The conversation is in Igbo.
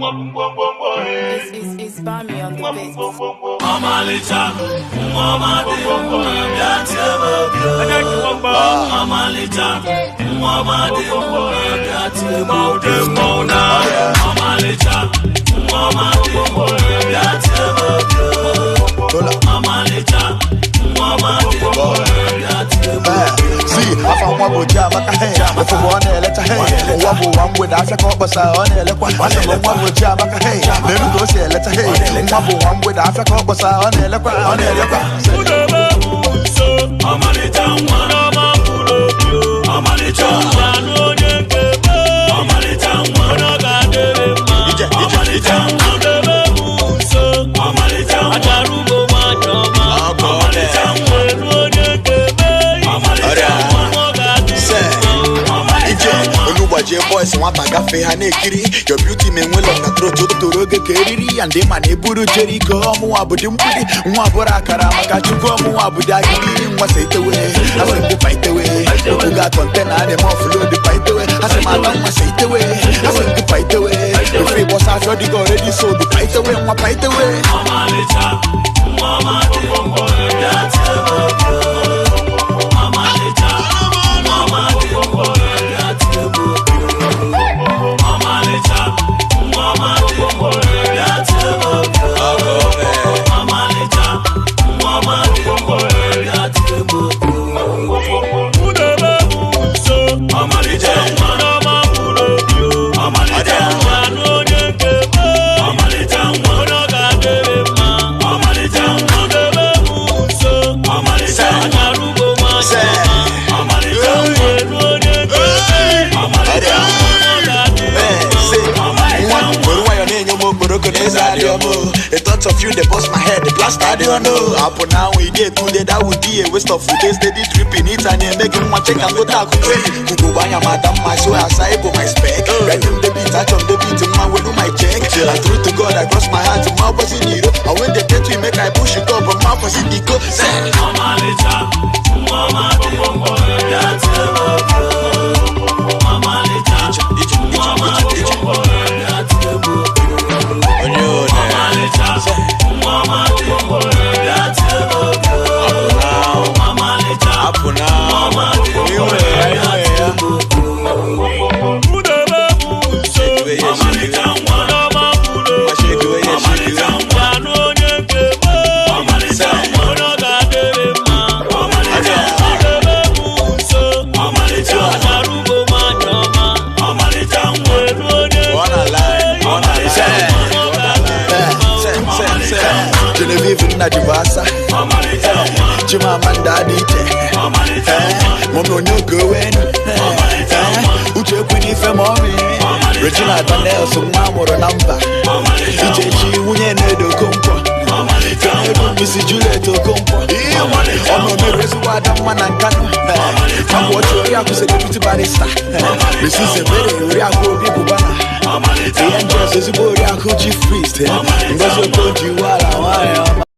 It's Bami on the beat. Ọmalịcha nwa ọma dị mma, bịa tie m obi. Ọmalịcha nwa ọma dị mma, bịa tie m obi. Ọmalịcha nwa ọma dị mma, bịa tie m obi. Ọmalịcha nwa ọma dị mma, bịa tie m obi. Si afa nwa bụ Chiamaka, hey. Ụfụfụ ọ na-elecha, hey. Ụwa bụ ụwa mgbede, afịa ka ọ kpọsa ọ na-elekwa. Asị m nwa bụ Chiamaka, hey. N'elu ka o si elecha, hey. Nwa bụ ụwa mgbede, afịa ka ọ kpọsa ọ na-elekwa, ọ na-elekwa. Ọmalịcha nwa ọma mkpụrụ obi, ọmalịcha nwa onye nke m, ọmalịcha nwa onye ọ ga-adịrị mma, ọmalịcha nwa debe m nso, ọmalịcha nwa achara ugbo nwanyị ọma, ọmalịcha nwa elu onye nke m, ọmalịcha nwa ọ ga-adịrị mma, ọmalịcha Ije nwa. olu gbajie, boys nwata gafee ha na-ekiri your beauty ma enwe love na throat o toro oge ka eriri ya ndị ma na eburu Jericho. Ọmụnwa bụ dị mgbidi nwa bụrụ akara maka Chukwu. Ọmụnwa bụ dị agidi nwa sa itewe, asị m gị pa itewe okwu ga container a na-eme offload pa itewe. Asị m ada nwa sa itewe, asị m gị pa itewe ofe ịgbọsa afọ dịka already sold pa itewe nwa pa itewe. Ọmalịcha nwa ọma dị mma, bịa tie m obi. Ọmalịcha nwa ọma dị mma, bịa tie m obi. Ọmalịcha nwa ọma dị mma, bịa tie m obi. Ọmalịcha nwa ọma dị mma, bịa tie m obi. Udebe m nso, ọmalịcha nwa ọma mkpụrụ obi, ọmalịcha nwa onye nke m, ọmalịcha nwa onye ọ ga-adịrị mma, ọmalịcha nwa udebe m nso, ọmalịcha achara ugbo nwanyị ọma, ọmalịcha nwa elu onye nke m, ọmalịcha nwa onye ọ ga-adịrị mma, ọmalịcha Nwa nwa. were nwayọ na-enye m okporoko na eze adịghị m. The thought of you dey bust my head, the plaster adịghị no apụ na anwụ ide etude. That would be a waste of food. Steady dripping it and na-eme gị nwa cheka ngote akụ training ugogbe anya ma ada mma so asa ịbụ my spec. Ready m debit, achọ m debit nwa welu my check. And true to God, I cross my heart ma kwesị n'iro. And when they get to make I push it up ma kwesị n'iko. Ọmalịcha nwa ọma dị mma, bịa tie m obi. Ọmalịcha nwa ọma dị mma, bịa tie m obi. Ọmalịcha nwa ọma dị mma, bịa tie m obi. Ọmalịcha nwa ọma dị mma, bịa tie m obi. Udebe m nso, ọmalịcha nwa ọma mkpụrụ obi, ọmalịcha nwa onye nke m, ọmalịcha nwa onye ọ ga-adịrị mma, ọmalịcha nwa udebe m nso, ọmalịcha achara ugbo nwanyị ọma, ọmalịcha nwa elu onye nke m, ọmalịcha nwa onye ọ ga-adịrị mma, ọmalịcha nwa. Genevieve nna ji bụ asa. Ọmalịcha nwa. Chimamanda Adichie. Ọmalịcha nwa. Mummy onye oge wenu. Uche ekwe n'ife ma ọmị. Regina Daniels nwa amụrụ na mba. Ichechi nwunye na-edo Okonkwo. Kenedu Mrs. Juliet Okonkwo. Ọnụ omeru ezigbo ada mma na Nkanu. Akwa ọchị oriakụ celebrity barrister Mrs. Ebere oriakụ Obi Bubana. The Angels ezigbo oriakụ chief priest Ngozi Okonjo Iweala nwanyị ọma.